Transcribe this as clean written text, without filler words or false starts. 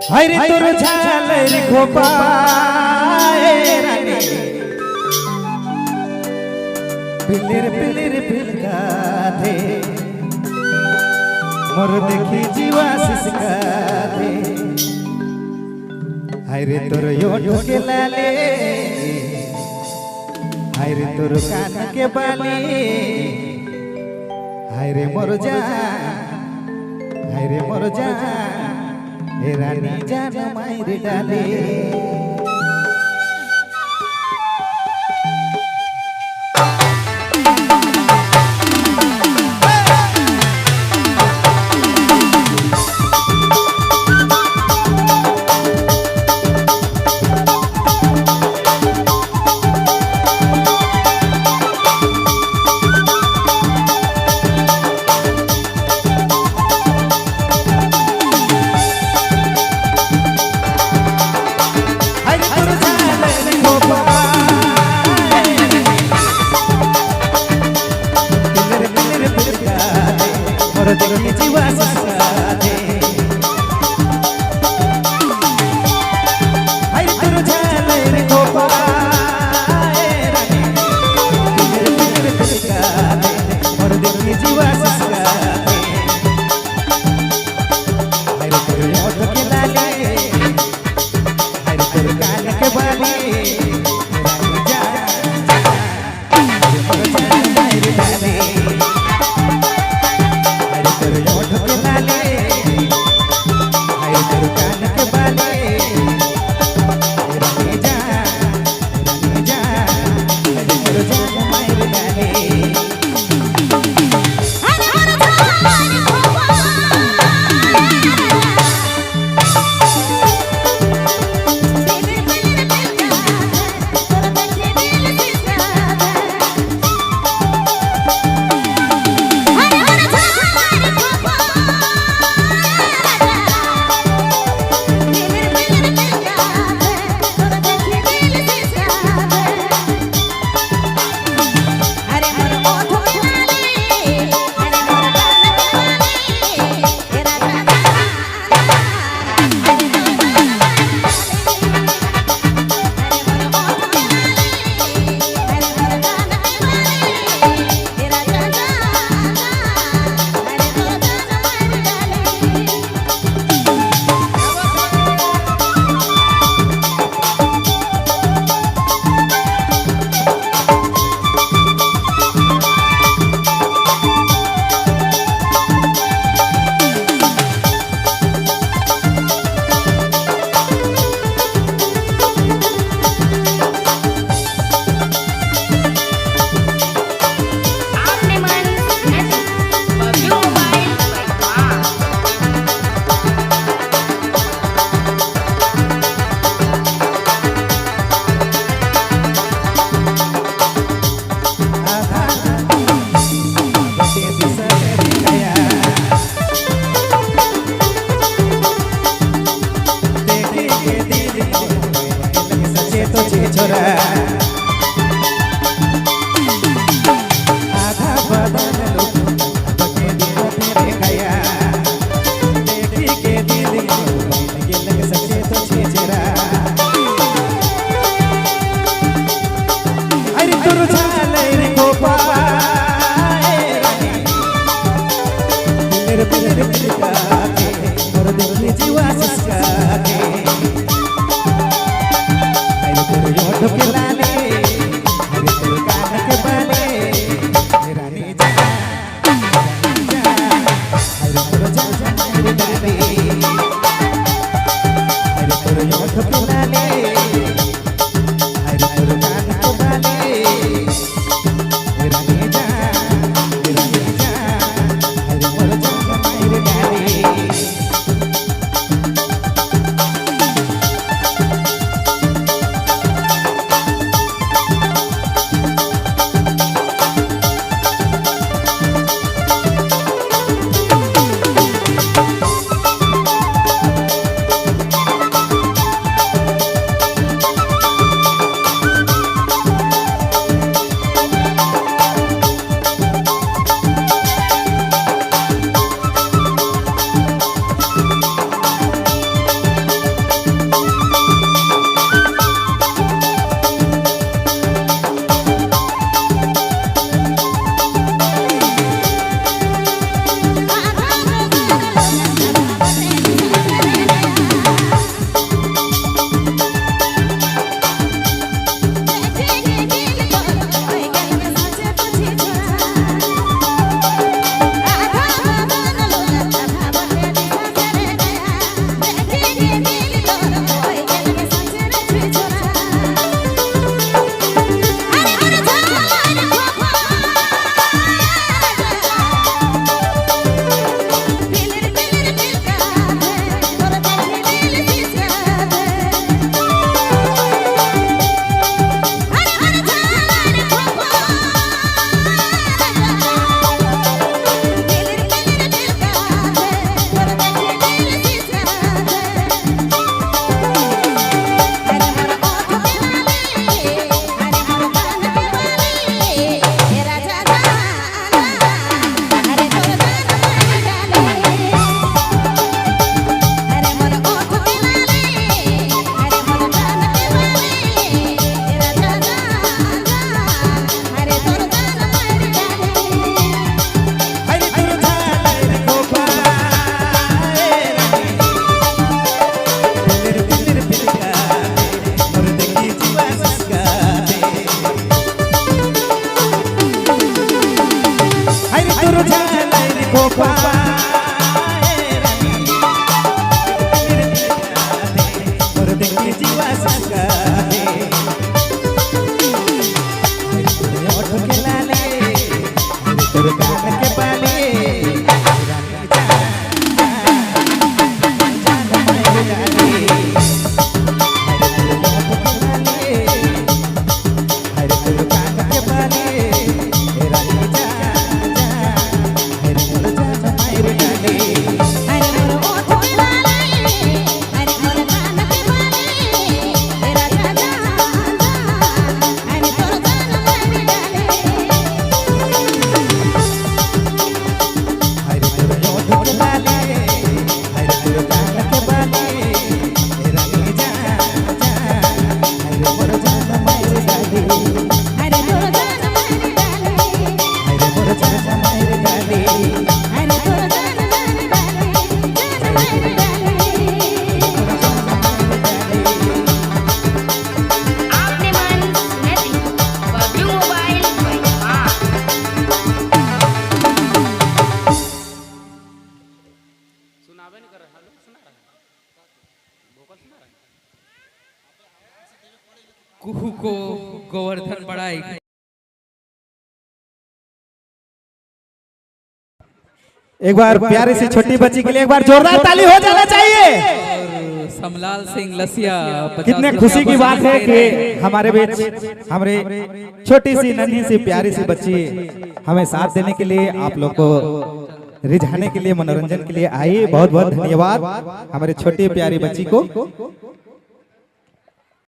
हरे तोर झालर खोपाए रानी पिलिर पिलिर पिलकाथे मोर देखी जीवा सिसकाथे। हाय रे तोर योठ के लाले, हाय रे तोर कान के बाली, हाय रे मोर जान, हाय रे मोर जान, हे रानी जान मायर डाले। कुहू को गोवर्धन बढ़ाई। एक बार प्यारी सी छोटी बच्ची के लिए एक बार जोरदार ताली हो जाना चाहिए। और समलाल सिंह लसिया 50 कितने रुपया खुशी की बात है पुरस्कार दे रहे कि हैं। हमारे बीच हमारे छोटी सी नन्ही सी प्यारी सी बच्ची हमें साथ देने के लिए, आप लोग को रिझाने के लिए, मनोरंजन के लिए आई। बहुत बहुत धन्यवाद हमारे छोटी प्यारी बच्ची को।